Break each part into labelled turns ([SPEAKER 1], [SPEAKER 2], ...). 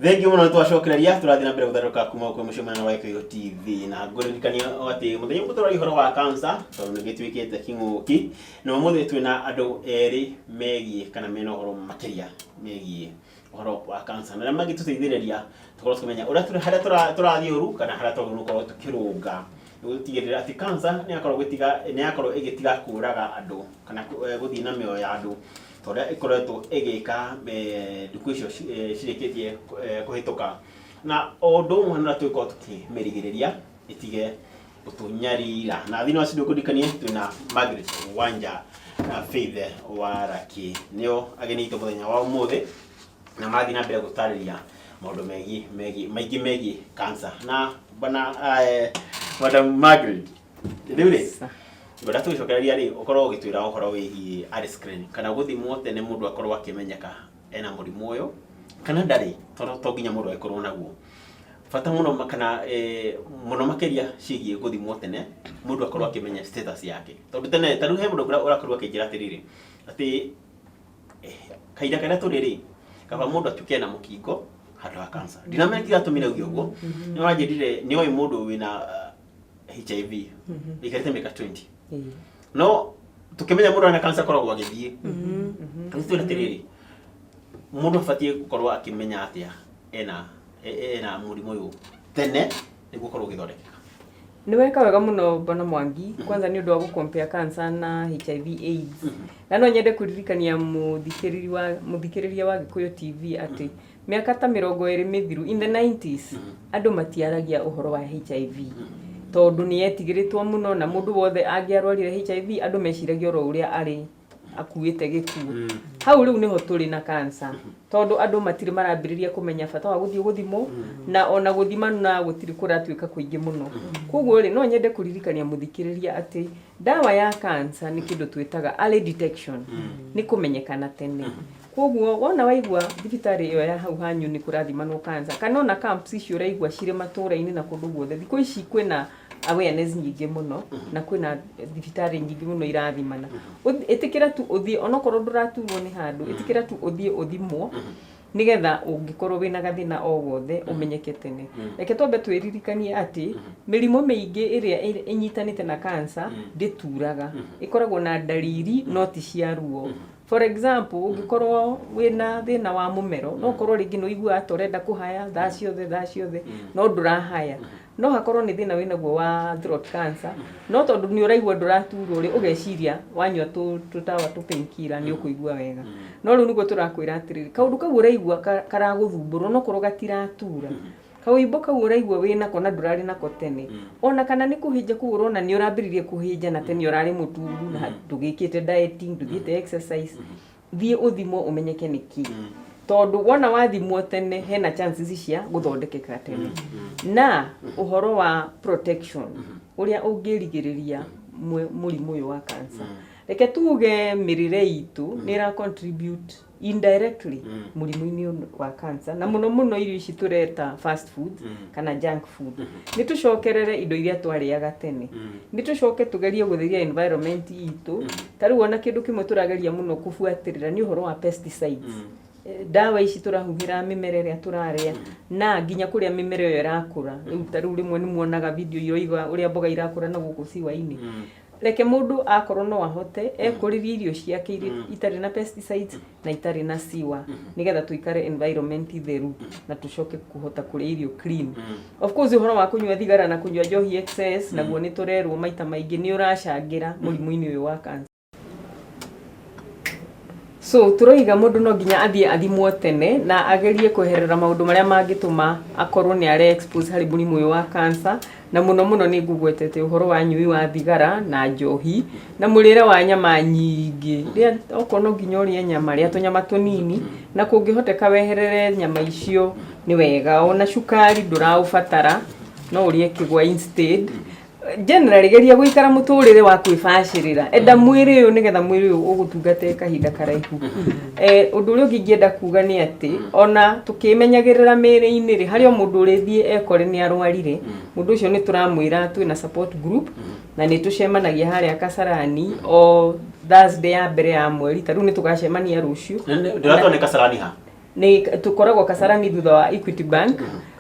[SPEAKER 1] Thengiũ mũno, nĩtwacokereria, tũrathiĩ na mbere gũtherũka kuma kwĩ mũciĩ mũnene wa Gĩkũyũ TV, na ngũririkania atĩ mũthenya ũmwe tũraria ũhoro wa cancer, tondũ nĩ gĩtuĩkĩte kĩng'ũki, na ũmũthĩ twĩna andũ erĩ megiĩ kana mena ũhoro makĩria megiĩ ũhoro wa cancer na arĩa mangĩtũteithĩrĩria tũkorwo tũkĩmenya ũrĩa harĩa tũrathiĩ ũru kana harĩa twagĩrĩirwo gũkorwo tũkĩrũnga nĩguo tũtigĩrĩre atĩ cancer nĩ yakorwo ĩgĩtiga kũraga andũ kana gũthiĩ na mĩoyo ya andũ ta ũrĩa ĩkoretwo ĩgĩka thikũ icio cirĩkĩtie kũhĩtũka, na o ũndũ ũmwe na ũrĩa tũngĩkorwo tũkĩmĩrigĩrĩria ĩtige gũtũnyarira. Na thĩinĩ wa studio, kũririkanie twĩna Margaret Wanja na Faith Waraki, nĩo ageni aitũ mũthenya wa ũmũthĩ, na mathiĩ na mbere gũtarĩria maũndũ megiĩ maingĩ megiĩ cancer. Na bwana Madam Margaret, rĩu rĩ, ngwenda tũgĩcokereria rĩ, ũkorwo ũgĩtwĩra ũhoro wĩgiĩ early screening kana gũthimwo tene, mũndũ akorwo akĩmenyeka ena mũrimũ ũyũ kana ndarĩ, tondũ to nginya mũndũ agĩkorwo naguo. Bata mũno kana mũno makĩria ciĩgiĩ gũthimwo tene, mũndũ akorwo akĩmenya status yake, tondũ tene ta rĩu he mũndũ ũrakorirwo akĩnjĩra atĩrĩrĩ, atĩ kahinda karĩa tũrĩ rĩ, kaba mũndũ atuĩke ena mũkingo handũ ha cancer. Ndinamenya kĩratũmire uge ũguo, nĩ wanjĩrire nĩ oĩ mũndũ wĩna HIV ikarĩte mĩaka 20, no tũkĩmenya mũndũ ena cancer akoragwo agĩthiĩ. Rĩu twĩra atĩrĩrĩ, mũndũ abatiĩ gũkorwo akĩmenya atĩa ena mũrimũ ũyũ tene nĩguo ũkorwo ũgĩthondekeka?
[SPEAKER 2] Nĩ weka wega mũno, Bwana Mwangi, kwanza nĩ ũndũ wa gũcompare cancer na HIV AIDS. Na no nyende kũririkania mũthikĩrĩria wa Gĩkũyũ TV atĩ mĩaka ta 20 mĩthiru, in the 90s, andũ matiaragia ũhoro wa HIV tondũ nĩ yetigĩrĩtwo mũno, na mũndũ wothe angĩarwarire HIV, andũ meciragia oro ũrĩa arĩ akuĩte gĩkuũ. Hau rĩu nĩho tũrĩ na cancer, tondũ andũ matirĩ marambĩrĩria kũmenya bata wa gũthiĩ gũthimwo, na ona gũthima na gũtirĩ kũratuĩka kũingĩ mũno. Koguo rĩ, no nyende kũririkania mũthikĩrĩria atĩ ndawa ya cancer nĩ kĩndũ twĩtaga early detection, nĩ kũmenyekana tene. Koguo wona waigua thibitarĩ ĩyo ya hau hanyu nĩ kũrathimanwo cancer, kana ona camps icio ũraigua cirĩ matũũra-inĩ na kũndũ guothe, thikũ ici kwĩna awareness nyingĩ mũno na kwĩna thibitarĩ nyingĩ mũno irathimana. Ĩtĩkĩra tu ũthiĩ, onokorwo ndũraturwo nĩ handũ, ĩtĩkĩra tu ũthiĩ ũthimwo, nĩgetha ũngĩkorwo wĩna gathĩna o gothe ũmenyeke tene. Reke twambe twĩririkanie atĩ mĩrimũ mĩingĩ ĩrĩa ĩnyitanĩte na cancer ndĩturaga, ĩkoragwo na ndariri no ti cia ruo. For example, ũngĩkorwo wĩna thĩna wa mũmero, no ũkorwo rĩngĩ nĩ ũiguaga ta ũrenda kũhaya thaa ciothe, thaa ciothe, no ndũrahaya. No hakorwo nĩ thĩna wĩnaguo wa throat cancer, no tondũ nĩ ũraigua ndũraturwo rĩ, ũgeciria wanyua tũtawa tũ painkiller nĩ ũkũigua wega. No rĩu nĩguo tũrakwĩra atĩrĩrĩ, kaũndũ kau ũraigua karagũthumbũra, onokorwo gatiratura, kawĩimbo kau ũraigua wĩnako na ndũrarĩ nako tene, ona kana nĩ kũhĩnja kũu ũrona nĩ ũrambĩrĩria kũhĩnja na tene ũrarĩ mũtungu na ndũgĩkĩte dieting, ndũthiĩte exercise, thiĩ ũthimwo ũmenyeke nĩ kĩ, tondũ wona wathimwo tene hena chances cia gũthondekeka tene. Na ũhoro wa protection, ũrĩa ũngĩrigĩrĩria mũrimũ ũyũ wa cancer, reke tuge mĩrĩre itũ nĩ ĩra contribute indirectly mũrimũ-inĩ ũyũ wa cancer, na mũno mũno irio ici tũreta fast food kana junk food. Nĩ tũcokerere indo iria twarĩaga tene, nĩ tũcoke tũgerie gũtheria environment itũ. Ta rĩu ona kĩndũ kĩmwe tũrageria mũno kũbuatĩrĩra nĩ ũhoro wa pesticides. Ndawa ici tũrahuhĩra mĩmera ĩrĩa tũrarĩa na nginya kũrĩa mĩmera ĩyo ĩrakũra. Rĩu ta rĩu rĩmwe nĩ muonaga video iroiga ũrĩa mboga irakũra na gũkũ ciwa-inĩ. Reke mũndũ akorwo no ahote ekũrĩrie irio ciake itarĩ na pesticides na itarĩ na siwa, nĩgetha tũikare environment theru na tũcoke kũhota kũrĩa irio clean. Of course, ũhoro wa kũnyua thigara na kũnyua njohi excess naguo nĩ tũrerwo maita maingĩ nĩ ũracangĩra mũrimũ-inĩ ũyũ wa cancer. So tũroiga mũndũ no nginya athiĩ athimwo tene na agerie kweherera maũndũ marĩa mangĩtũma akorwo nĩ are expose harĩ mũrimũ ũyũ wa cancer, na mũno mũno nĩ ngũgwetete ũhoro wa nyui wa thigara na njohi na mũrĩre wa nyama nyingĩ. Rĩa okorwo no nginya ũrĩe nyama, rĩa tũnyama tũnini, na kũngĩhoteka weherere nyama icio nĩ wega. Ona cukari ndũraũbatara, no ũrĩe kĩgwa instead. Generally, geria gũikara mũtũrĩre wa kwĩbacĩrĩra. Enda mwĩrĩ ũyũ nĩgetha mwĩrĩ ũyũ ũgũtungate kahinda karaihu. Ũndũ ũrĩa ũngĩ ingĩenda kuga nĩ atĩ ona tũkĩmenyagĩrĩra mĩrĩ-inĩ rĩ, harĩ o mũndũ ũrĩthiĩ ekore nĩ arwarire. Mũndũ ũcio nĩ tũramwĩra twĩna support group na nĩ tũcemanagia harĩa Kasarani o Thursday ya mbere ya mweri. Ta rĩu nĩ tũgacemania rũciũ.
[SPEAKER 1] Ndĩratwa nĩ Kasarani ha?
[SPEAKER 2] Nĩ tũkoragwo Kasarani thutha wa Equity Bank,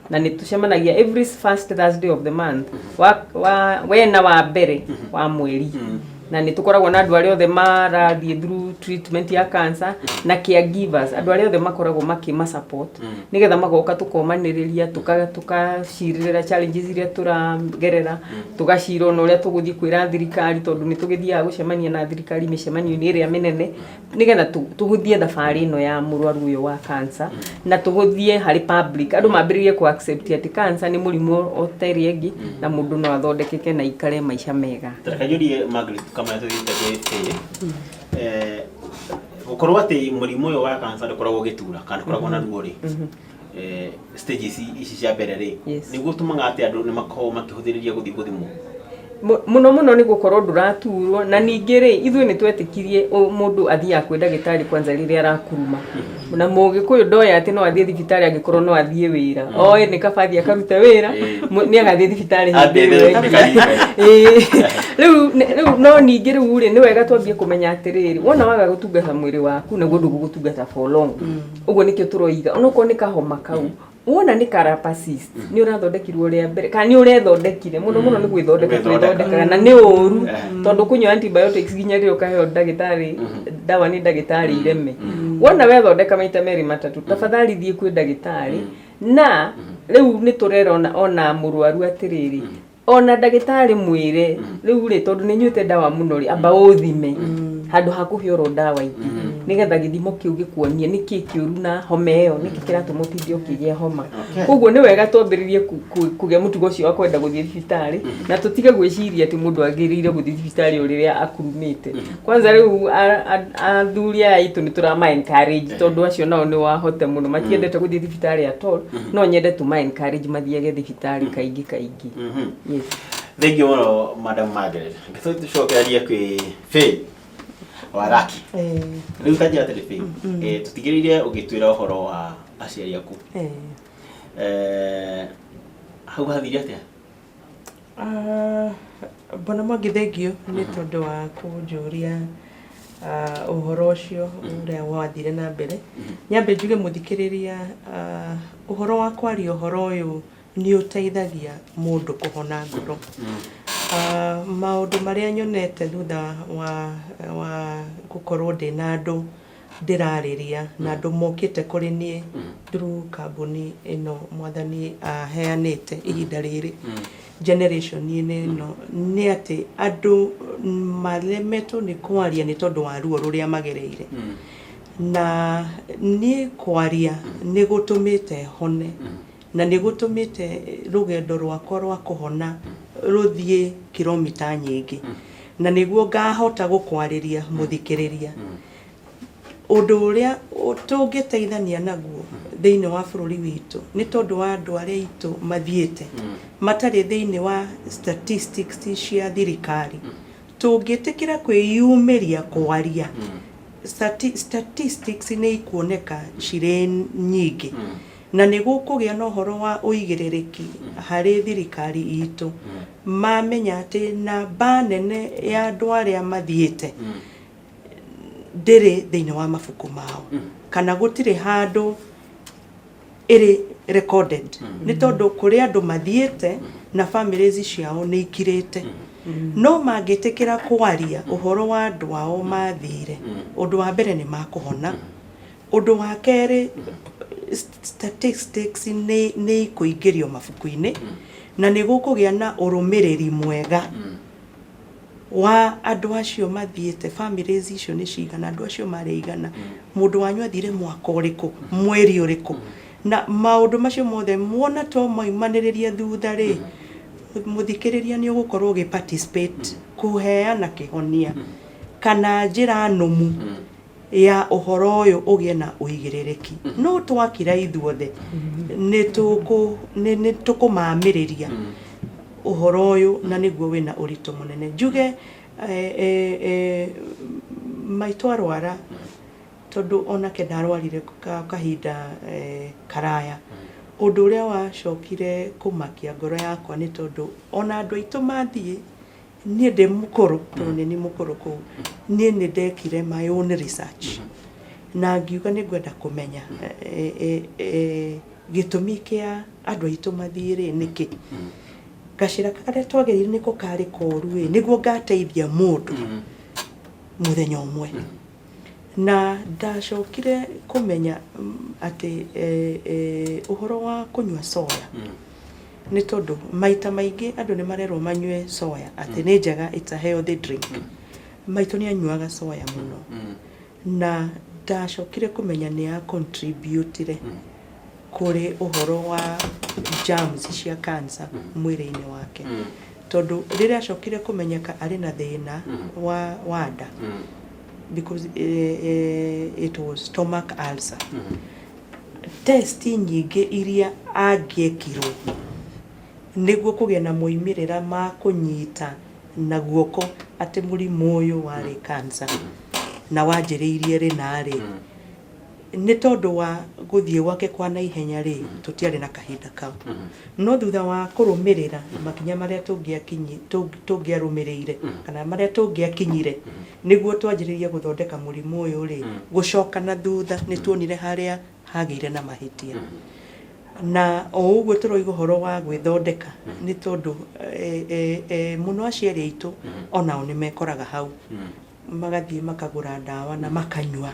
[SPEAKER 2] na nĩ tũcemanagia every first Thursday of the month, wa wena wa mbere wa mweri, na nĩ tũkoragwo na andũ arĩa othe marathiĩ through treatment ya cancer na caregivers, andũ arĩa othe makoragwo makĩma support, nĩgetha magoka tũkomanĩrĩria, tũkacirĩrĩra challenges iria tũragerera, tũgacira ona ũrĩa tũgũthiĩ kwĩra thirikari, tondũ nĩ tũgĩthiaga gũcemania na thirikari mĩcemanio-inĩ ĩrĩa mĩnene, nĩgetha tũhũthie thabarĩ ĩno ya mũrwaru ũyũ wa cancer, na tũhũthie harĩ public, andũ mambĩrĩrie ku accept atĩ cancer nĩ mũrimũ o ta ĩrĩa ĩngĩ, na mũndũ no athondekeke na ikare maica mega.
[SPEAKER 1] Reke njũrie Margaret kamwe tũthiĩte kwĩ Faith. Gũkorwo atĩ mũrimũ ũyũ wa cancer ndũkoragwo ũgĩtura kana ndũkoragwo na ruo rĩ, stages ici cia mbere rĩ, nĩguo ũtũmaga atĩ andũ nĩ makoragwo makĩhũthĩrĩria gũthiĩ gũthimwo?
[SPEAKER 2] Mũno mũno nĩ gũkorwo ndũraturwo, na ningĩ rĩ, ithuĩ nĩ twetĩkirie mũndũ athiaga kwĩ ndagĩtarĩ kwanza rĩrĩa arakuruma, na Mũgĩkũyũ ndoĩ atĩ no athiĩ thibitarĩ angĩkorwo no athiĩ wĩra, oĩ nĩ kaba athiĩ akarute wĩra, nĩ agathiĩ thibitarĩ hĩndĩ ĩyo ĩngĩ. Ĩĩ. Rĩu no ningĩ rĩu rĩ, nĩ wega twambie kũmenya atĩrĩrĩ, wona waga gũtungata mwĩrĩ waku, naguo ndũgũgũtungata for long. Ũguo nĩkĩo tũroiga onokorwo nĩ kahoma kau wona nĩ kara persist, nĩ ũrathondekirwo rĩa mbere kana nĩ ũrethondekire, mũno mũno nĩ gwĩthondeka.
[SPEAKER 1] Gwĩthondeka.
[SPEAKER 2] Twĩthondekaga na nĩ ũru, tondũ kũnyua antibiotics nginya rĩrĩa ũkaheo ndagĩtarĩ ndawa nĩ ndagĩtarĩ ireme. Wona wethondeka maita merĩ matatũ, tafadhali thiĩ kwĩ ndagĩtarĩ. Na rĩu nĩ tũrera ona mũrwaru atĩrĩrĩ, ona ndagĩtarĩ mwĩre, rĩu rĩ, tondũ nĩ nyuĩte ndawa mũno rĩ, amba ũthime handũ ha kũhe oro ndawa ingĩ, nĩgetha gĩthimo kĩu gĩkuonie nĩkĩ kĩũru na homa ĩyo, nĩkĩ kĩratũma ũtinde ũkĩgĩa homa. Koguo nĩ wega twambĩrĩrie kũgĩa mũtugo ũcio wa kwenda gũthiĩ thibitarĩ, na tũtige gwĩciria atĩ mũndũ agĩrĩire gũthiĩ thibitarĩ o rĩrĩa akurumĩte. Kwanza rĩu athuri aya aitũ nĩ tũrama encourage, tondũ acio nao nĩ wahote mũno, matiendete gũthiĩ thibitarĩ at all. No nyende tũma encourage mathiage thibitarĩ kaingĩ kaingĩ. Yes.
[SPEAKER 1] Thank you mũno, Madam Margaret. Reke tũcokererie kwĩ Faith Waraki. Rĩu ta njĩra atĩrĩ, Faith, tũtigĩrĩire ũgĩtwĩra ũhoro wa aciari aku. Hau hathire atĩa?
[SPEAKER 3] Ah, Bwana Mwangi, thengio nĩ tondũ wa kũnjũria ũhoro ũcio ũrĩa wathire na mbere. Nyambe njuge mũthikĩrĩria, ũhoro wa kwaria ũhoro ũyũ nĩ ũteithagia mũndũ kũhona ngoro. Maũndũ marĩa nyonete thutha wa gũkorwo ndĩna andũ ndĩrarĩria na andũ mokĩte kũrĩ niĩ through kambuni ĩno Mwathani aheanĩte ihinda rĩrĩ generation-inĩ ĩno, nĩ atĩ andũ maremetwo nĩ kwaria nĩ tondũ wa ruo rũrĩa magereire, na niĩ kwaria nĩ gũtũmĩte hone, na nĩ gũtũmĩte rũgendo rwakwa rwa kũhona rũthiĩ kilomita nyingĩ, na nĩguo ngahota gũkwarĩria mũthikĩrĩria. Ũndũ ũrĩa tũngĩteithania naguo thĩinĩ wa bũrũri witũ, nĩ tondũ wa andũ arĩa aitũ mathiĩte matarĩ thĩinĩ wa statistics cia thirikari, tũngĩtĩkĩra kwĩyumĩria kwaria, statistics nĩ ikuoneka cirĩ nyingĩ, na nĩ gũkũgĩa na ũhoro wa ũigĩrĩrĩki harĩ thirikari itũ, mamenya atĩ namba nene ya andũ arĩa mathiĩte ndĩrĩ thĩinĩ wa mabuku mao, kana gũtirĩ handũ ĩrĩ recorded, nĩ tondũ kũrĩ andũ mathiĩte na families ciao nĩ ikirĩte. No mangĩtĩkĩra kwaria ũhoro wa andũ ao mathire, ũndũ wa mbere nĩ makũhona, ũndũ wa kerĩ statistics nĩ ikũingĩrio mabuku-inĩ, na nĩ gũkũgĩa na ũrũmĩrĩri mwega wa andũ acio mathiĩte, families icio nĩ cigana, andũ acio marĩ igana, mũndũ wanyu athire mwaka ũrĩkũ, mweri ũrĩkũ, na maũndũ macio mothe muona to maumanĩrĩrie thutha rĩ, mũthikĩrĩria, nĩ ũgũkorwo ũgĩ participate kũheana kĩhonia kana njĩra nũmu ya ũhoro ũyũ ũgĩe na ũigĩrĩrĩki. No twakira ithuothe nĩ tũkũmamĩrĩria ũhoro ũyũ, na nĩguo wĩna ũritũ mũnene. Njuge maitũ arwara, tondũ onake ndarwarire kahinda karaya, ũndũ ũrĩa wacokire kũmakia ngoro yakwa nĩ tondũ ona andũ aitũ mathiĩ, niĩ ndĩ mũkũrũ, tondũ nĩ niĩ mũkũrũ kũu, niĩ nĩ ndekire my own research. Na ngiuga nĩ ngwenda kũmenya gĩtũmi kĩa andũ aitũ mathiĩ rĩ nĩkĩ. Gacĩra karĩa twagereire nĩko karĩ koru ĩ, nĩguo ngateithia mũndũ mũthenya ũmwe. Na ndacokire kũmenya atĩ ũhoro wa kũnyua soya, nĩ tondũ maita maingĩ andũ nĩ marerwo manyue soya atĩ nĩ njega, it's a healthy drink. Maitũ nĩ anyuaga soya mũno, na ndacokire kũmenya nĩ ya contributire kũrĩ ũhoro wa germs cia cancer mwĩrĩ-inĩ wake, tondũ rĩrĩa acokire kũmenyeka arĩ na thĩna wa nda, because it was stomach ulcer, test nyingĩ iria angĩekirwo nĩguo kũgĩe na moimĩrĩra ma kũnyita na guoko atĩ mũrimũ ũyũ warĩ cancer na wanjĩrĩirie rĩ na rĩ, nĩ tondũ wa gũthiĩ gwake kwa naihenya rĩ, tũtiarĩ na kahinda kau. No thutha wa kũrũmĩrĩra makinya marĩa tũngĩarũmĩrĩire kana marĩa tũngĩakinyire nĩguo twanjĩrĩrie gũthondeka mũrimũ ũyũ rĩ, gũcoka na thutha nĩ tuonire harĩa hagĩire na mahĩtia. Na o ũguo tũroiga ũhoro wa gwĩthondeka, nĩ tondũ mũno aciari aitũ onao nĩ mekoraga hau, magathiĩ makagũra ndawa na makanyua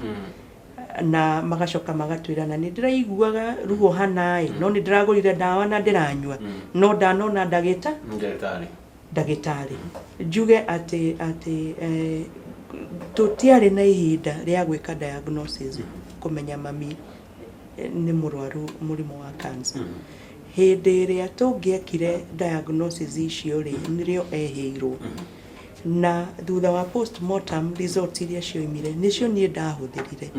[SPEAKER 3] na magacoka magatwĩra, "Na nĩ ndĩraiguaga ruo hana ĩ, no nĩ ndĩragũrire ndawa na ndĩranyua, no ndanona ndagĩta
[SPEAKER 1] Ndagĩtarĩ.
[SPEAKER 3] Ndagĩtarĩ." Njuge atĩ tũtiarĩ na ihinda rĩa gwĩka diagnosis kũmenya mami nĩ mũrwaru mũrimũ wa cancer. Hĩndĩ ĩrĩa tũngĩekire diagnosis icio rĩ, nĩrĩo ehĩirwo, na thutha wa postmortem results iria cioimire, nĩcio niĩ ndahũthĩrire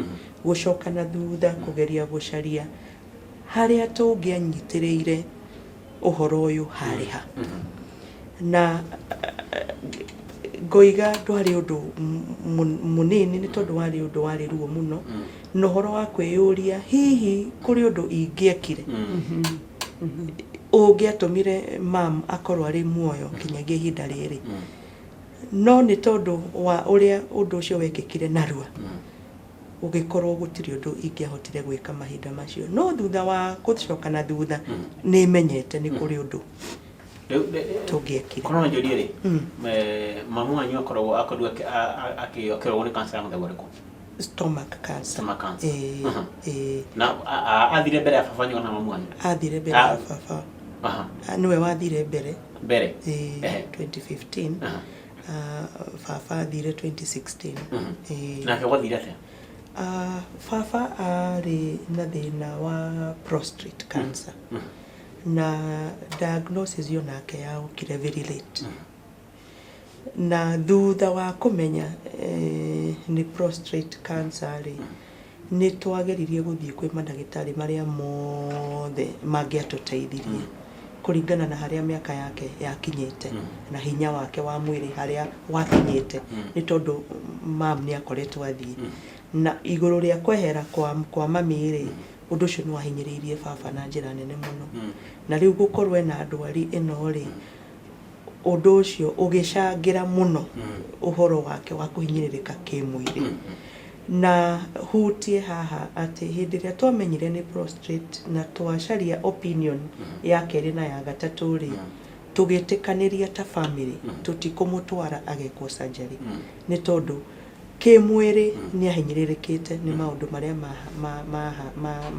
[SPEAKER 3] gũcoka na thutha kũgeria gũcaria harĩa tũngĩanyitĩrĩire ũhoro ũyũ harĩ ha. Na ngoiga ndwarĩ ũndũ mũnini, nĩ tondũ warĩ ũndũ warĩ ruo mũno, na ũhoro wa kwĩyũria hihi kũrĩ ũndũ ingĩekire ũngĩatũmire mam akorwo arĩ muoyo nginyagia ihinda rĩrĩ. No nĩ tondũ wa ũrĩa ũndũ ũcio wekĩkire narua, gũgĩkorwo gũtirĩ ũndũ ingĩahotire gwĩka mahinda macio. No thutha wa gũcoka na thutha, nĩ menyete nĩ kũrĩ ũndũ
[SPEAKER 1] Rĩu
[SPEAKER 3] tũngĩekire.
[SPEAKER 1] Korwo no njũrie rĩ, mamu wanyu akorirwo akĩrogwo nĩ cancer ya mũthemba ũrĩkũ?
[SPEAKER 3] Stomach cancer.
[SPEAKER 1] Stomach cancer.
[SPEAKER 3] Ĩĩ. Ĩĩ.
[SPEAKER 1] Na athire mbere ya baba wanyu kana mamu wanyu?
[SPEAKER 3] Athire mbere ya baba. Nĩwe wathire mbere.
[SPEAKER 1] Mbere.
[SPEAKER 3] Ĩĩ, 2015. Baba athire 2016. Ĩĩ.
[SPEAKER 1] Nake gwathire atĩa?
[SPEAKER 3] Baba arĩ na thĩna wa prostate cancer, na diagnosis yo nake yaokire very late, na thutha wa kũmenya nĩ prostate cancer rĩ, nĩ twageririe gũthiĩ kwĩ mandagĩtarĩ marĩa mothe mangĩatũteithirie kũringana na harĩa mĩaka yake yakinyĩte na hinya wake wa mwĩrĩ harĩa wakinyĩte, nĩ tondũ mam nĩ akoretwo athiĩ na igũrũ rĩa kwehera kwa mami rĩ, ũndũ ũcio nĩ wahinyĩrĩirie baba na njĩra nene mũno. Na rĩu gũkorwo ena ndwari ĩno rĩ, ũndũ ũcio ũgĩcangĩra mũno ũhoro wake wa kũhinyĩrĩrĩka kĩmwĩrĩ. Na hutie haha atĩ hĩndĩ ĩrĩa twamenyire nĩ prostate na twacaria opinion ya kerĩ na ya gatatũ rĩ, tũgĩtĩkanĩria ta family tũtikũmũtwara agekwo surgery, nĩ tondũ kĩmwĩrĩ nĩ ahinyĩrĩrĩkĩte nĩ maũndũ marĩa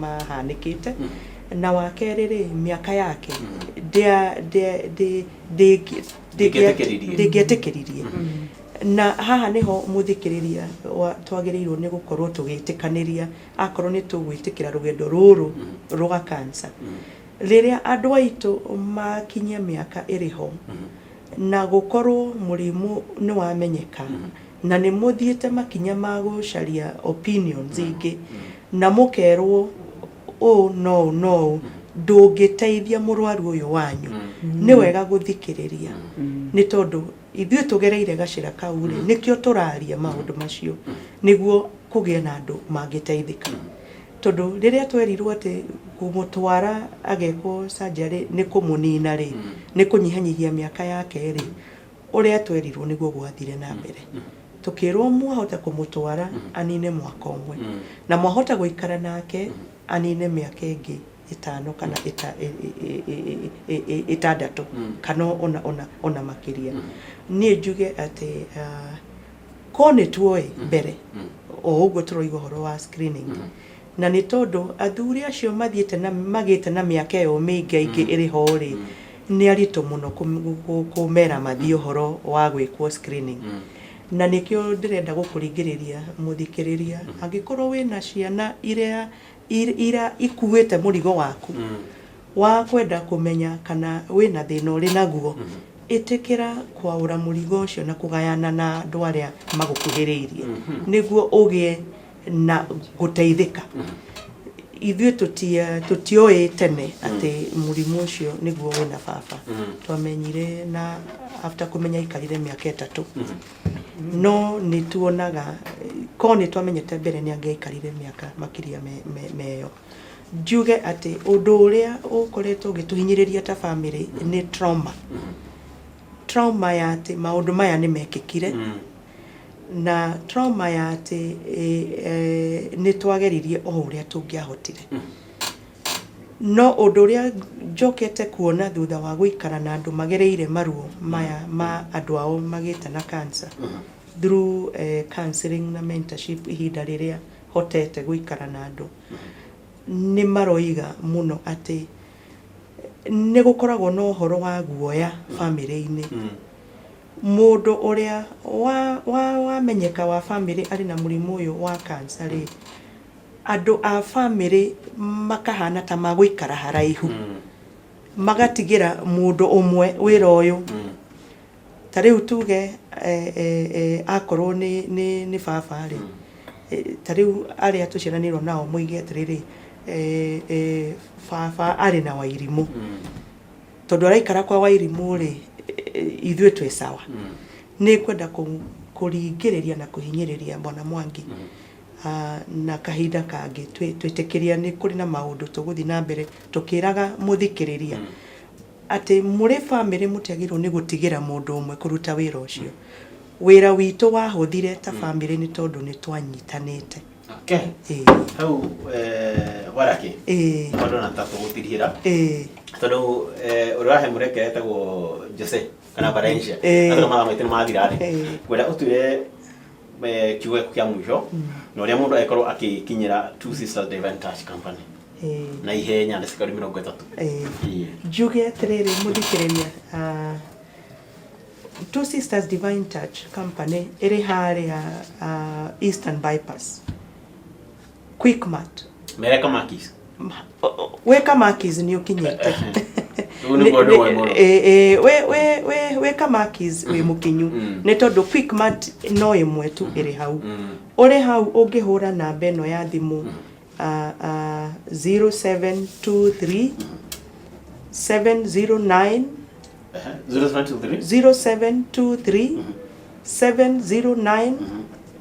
[SPEAKER 3] mahanĩkĩte. Na wa kerĩ rĩ, mĩaka yake
[SPEAKER 1] Ndĩngĩetĩkĩririe.
[SPEAKER 3] Ndĩngĩetĩkĩririe. Na haha nĩho mũthikĩrĩria twagĩrĩirwo nĩ gũkorwo tũgĩtĩkanĩria akorwo nĩ tũgwĩtĩkĩra rũgendo rũrũ rwa cancer. Rĩrĩa andũ aitũ makinyia mĩaka ĩrĩ ho na gũkorwo mũrimũ nĩ wamenyeka na nĩ mũthiĩte makinya ma gũcaria opinions ingĩ na mũkerwo ũũ no ũũ no ũũ ndũngĩteithia mũrwaru ũyũ wanyu, nĩ wega gũthikĩrĩria, nĩ tondũ ithuĩ tũgereire gacĩra kau rĩ, nĩkĩo tũraria maũndũ macio nĩguo kũgĩe na andũ mangĩteithĩka. Tondũ rĩrĩa twerirwo atĩ kũmũtwara agekwo surgery nĩ kũmũnina rĩ, nĩ kũnyihanyihia mĩaka yake rĩ, ũrĩa twerirwo nĩguo gwathire na mbere. Tũkĩrwo mwahota kũmũtwara anine mwaka ũmwe, na mwahota gũikara nake anine mĩaka ĩngĩ 5 kana 6 kana ona makĩria. Niĩ njuge atĩ ko nĩ tuoĩ mbere o ũguo tũroiga ũhoro wa screening, na nĩ tondũ athuri acio mathiĩte na magĩte na mĩaka ĩyo mĩingĩ aingĩ ĩrĩ ho rĩ, nĩ aritũ mũno kũmera mathiĩ ũhoro wa gwĩkwo screening. Na nĩkĩo ndĩrenda gũkũringĩrĩria mũthikĩrĩria, angĩkorwo wĩna ciana iria ira ikuĩte mũrigo waku wa kwenda kũmenya kana wĩna thĩna ũrĩ naguo, ĩtĩkĩra kwaũra mũrigo ũcio na kũgayana na andũ arĩa magũkuhĩrĩirie nĩguo ũgĩe na gũteithĩka. Ithuĩ tũtioĩ tene atĩ mũrimũ ũcio nĩguo wĩna baba. Twamenyire na after kũmenya aikarire mĩaka 3. No nĩ tuonaga ko nĩ twamenyete mbere nĩ angĩaikarire mĩaka makĩria meyo. Njuge atĩ ũndũ ũrĩa ũkoretwo ũgĩtũhinyĩrĩria ta family nĩ trauma. Trauma ya atĩ maũndũ maya nĩ mekĩkire, na trauma ya atĩ nĩ twageririe o ũrĩa tũngĩahotire. No ũndũ ũrĩa njokete kuona thutha wa gũikara na andũ magereire maruo maya ma andũ ao magĩte na cancer through counseling na mentorship, ihinda rĩrĩa hotete gũikara na andũ, nĩ maroiga mũno atĩ nĩ gũkoragwo na ũhoro wa guoya bamĩrĩ-inĩ. Mũndũ ũrĩa wamenyeka wa bamĩrĩ arĩ na mũrimũ ũyũ wa cancer rĩ, andũ a bamĩrĩ makahana ta magũikara haraihu, magatigĩra mũndũ ũmwe wĩra ũyũ. Ta rĩu tuge akorwo nĩ baba rĩ, ta rĩu arĩa tũciaranĩirwo nao moige atĩrĩrĩ, baba arĩ na Wairimũ, tondũ araikara kwa Wairimũ rĩ, ithuĩ twĩ sawa. Nĩ kwenda kũringĩrĩria na kũhinyĩrĩria Bwana Mwangi. Na kahinda kangĩ twĩtĩkĩria nĩ kũrĩ na maũndũ tũgũthiĩ na mbere tũkĩraga mũthikĩrĩria atĩ mũrĩ bamĩrĩ mũtiagĩrĩirwo nĩ gũtigĩra mũndũ ũmwe kũruta wĩra ũcio. Wĩra witũ wahũthire ta bamĩrĩ nĩ tondũ nĩ twanyitanĩte.
[SPEAKER 1] Okay. Hau waraki tondũ na ta tũgũtirihĩra tondũ ũrĩa wahe mũrekera etagwo Jose kana Valencia, atũ mathaa maitũ nĩ mathira rĩ, ngwenda ũtwĩre kiugo gĩaku kĩa mũico na ũrĩa mũndũ angĩkorwo akĩkinyĩra Two Sisters Divine Touch Company na ihenya na cikari 30.
[SPEAKER 3] Njuge atĩrĩrĩ mũthikĩrĩria, Two Sisters Divine Touch Company ĩrĩ harĩa Eastern Bypass, Quickmart.
[SPEAKER 1] Mereka Makis.
[SPEAKER 3] Wĩ Kamakis nĩ ũkinyĩte.
[SPEAKER 1] Rĩu nĩguo ndũĩ mũno.
[SPEAKER 3] Wĩ Kamakis wĩ mũkinyu nĩ tondũ Quickmart no ĩmwe tu ĩrĩ hau. Ũrĩ hau ũngĩhũra namba ĩno ya thimũ, 0723 709
[SPEAKER 1] 0723
[SPEAKER 3] 0723 709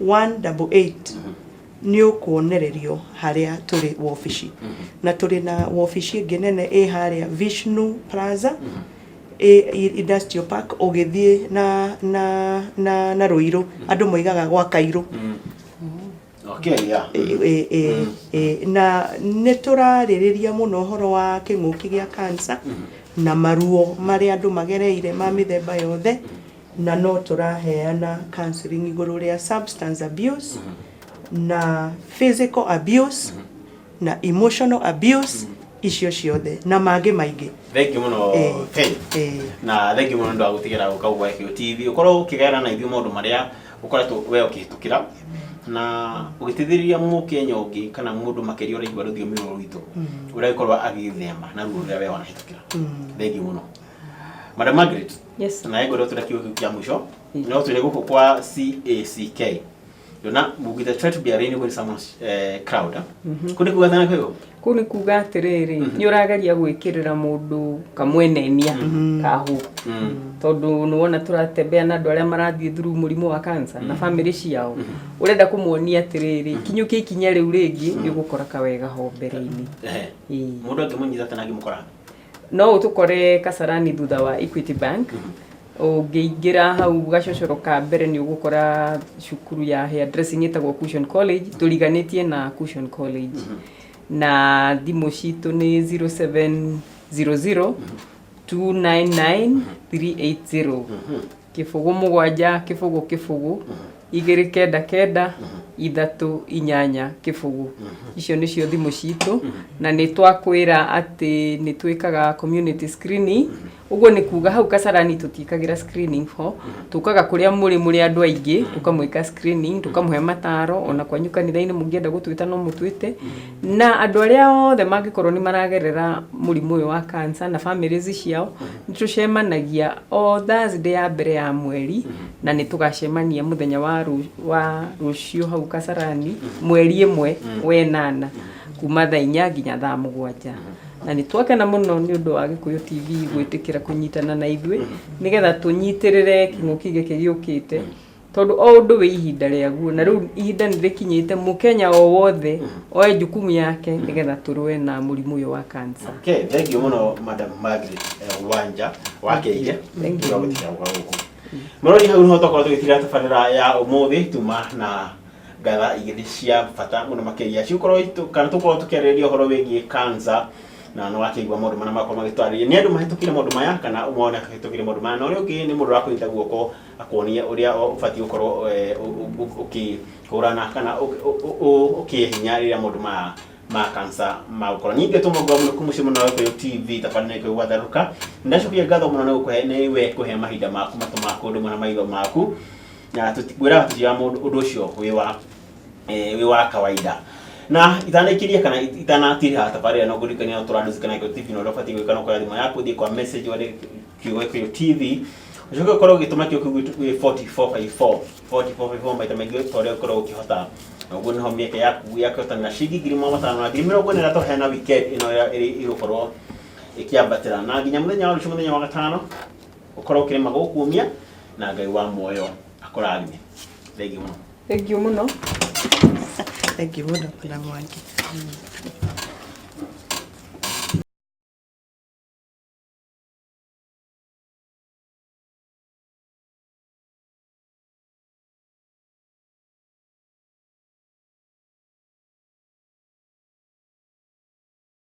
[SPEAKER 3] 188, nĩ ũkuonererio harĩa tũrĩ wobici. Na tũrĩ na wobici ĩngĩ nene ĩ harĩa Vishnu Plaza, ĩ Industrial Park, ũgĩthiĩ na Rũirũ, andũ moigaga gwa Kairũ. Na nĩ tũrarĩrĩria mũno ũhoro wa kĩng'ũki gĩa cancer na maruo marĩa andũ magereire ma mĩthemba yothe, na no tũraheana counseling igũrũ rĩa substance abuse na physical abuse na emotional abuse, icio ciothe na mangĩ maingĩ.
[SPEAKER 1] Thank you mũno, Faith. Na thank you mũno nĩ ũndũ wa gũtigĩra gũka gwa Gĩkũyũ TV ũkorwo ũkĩgayana na ithuĩ maũndũ marĩa ũkoretwo we ũkĩhĩtũkĩra na ũgĩteithĩrĩria mũkenya ũngĩ kana mũndũ makĩria ũraigua rũthiomi rũrũ rwitũ ũrĩa agĩkorwo agĩthema na ruo rũrĩa we wanahĩtũkĩra. Thank you mũno, Madam Margaret.
[SPEAKER 2] Yes.
[SPEAKER 1] Na ngwenda ũtwĩre kiugo kĩu kĩa mũico no twĩre gũkũ kwa CACK yona mugithe try to be a rain when someone's crowd kũ nĩ kuga thana kwĩgo.
[SPEAKER 2] Kũu nĩ kuga atĩrĩrĩ, nĩ ũrageria gwĩkĩrĩra mũndũ kamwenenia kahũ, tondũ nĩ wona tũratembea na andũ arĩa marathiĩ through mũrimũ wa cancer na famĩlĩ ciao, ũrenda kũmuonia atĩrĩrĩ, kinyũkia ikinya rĩu rĩngĩ, nĩ ũgũkora kawega ho mbere-inĩ.
[SPEAKER 1] Mũndũ angĩmũnyita tena angĩmũkora?
[SPEAKER 2] No ũtũkore Kasarani thutha wa Equity Bank. Ũngĩingĩra hau gacocoro ka mbere nĩ ũgũkora cukuru ya hairdressing ĩtagwo Cushion College, tũriganĩtie na Cushion College. Na thimũ citũ nĩ 0700 299 380, 0 7 0 0 2 9 9 3 8 0. Icio nĩcio thimũ citũ, na nĩ twakwĩra atĩ nĩ twĩkaga community screening. Ũguo nĩ kuga hau Kasarani tũtiĩkagĩra screening ho, tũkaga kũrĩa mũrĩ mũrĩ andũ aingĩ, tũkamwĩka screening, tũkamũhe mataro. Ona kwanyu kanitha-inĩ mũngĩenda gũtwĩta no mũtwĩte. Na andũ arĩa othe mangĩkorwo nĩ maragerera mũrimũ ũyũ wa cancer na families ciao, nĩ tũcemanagia o Thursday ya mbere ya mweri, na nĩ tũgacemania mũthenya wa rũciũ hau Kasarani mweri 1 wa 8 kuma thaa 4 nginya thaa 7. Na nĩ twakena mũno nĩ ũndũ wa Gĩkũyũ TV gwĩtĩkĩra kũnyitana na ithuĩ nĩgetha tũnyitĩrĩre kĩng'ũki gĩkĩ gĩũkĩte, tondũ o ũndũ wĩ ihinda rĩaguo, na rĩu ihinda nĩ rĩkinyĩte mũkenya o wothe oe jukumu yake nĩgetha tũrũe na mũrimũ ũyũ wa cancer.
[SPEAKER 1] Okay, thank you mũno, Madam Margaret Wanja wa Kĩige.
[SPEAKER 2] Thank you.
[SPEAKER 1] Wa gwĩtĩkĩra gũka gũkũ. Mũrori, hau nĩho twakorwo tũgĩtira tabarĩra ya ũmũthĩ. Tuma na ngatha igĩrĩ cia bata mũno makĩria cigũkorwo kana tũkorwo tũkĩarĩrĩria ũhoro wĩgiĩ cancer, na nĩ wakĩigua maũndũ marĩa makorwo magĩtwarĩria nĩ andũ mahĩtũkire maũndũ maya kana ũmwe ahĩtũkire maũndũ maya, na ũrĩa ũngĩ nĩ mũndũ ũrakũnyita guoko akuonie ũrĩa ũbatiĩ gũkorwo ũkĩhũrana kana ũkĩhinya rĩrĩa maũndũ maya ma cancer magũkorwo. Ningĩ tũmũgwa mũno kũmũciĩ mũno wa Gĩkũyũ TV, tabarĩra ĩno gwatharũka. Ndacokia ngatho mũno nĩ gũkũhe nĩ we kũhe mahinda maku, matũ maku, ũndũ ũmwe na maitho maku, na tũtikwĩraga tũtiga mũndũ ũndũ ũcio wĩ wa kawaida. Na itanaikiria kana itanatiriha tabarĩra, no ngũririkania no tũrandũcikana Gĩkũyũ TV, na ũrĩa ũbatiĩ gwĩka no kuoya thimũ yaku, ũthiĩ kwa message, wandĩke kiugo Gĩkũyũ TV, ũcoke ũkorwo ũgĩtũma kiugo kĩu gwĩ 4454, 4454 maita maingĩ ta ũrĩa ũkorwo ũkĩhota. Na ũguo nĩho mĩeke yaku ya kũhotana ciringi 500,000 na 40,000 tũheana weekend ĩno ĩrĩa ĩgũkorwo ĩkĩambatĩra. Na nginya mũthenya wa rũciũ, mũthenya wa gatano, ũkorwo ũkĩrĩma gũkumia, na Ngai wa muoyo akũrathime. Thank you mũno.
[SPEAKER 2] Thank you mũno.
[SPEAKER 3] Thank you mũno, Bwana Mwangi.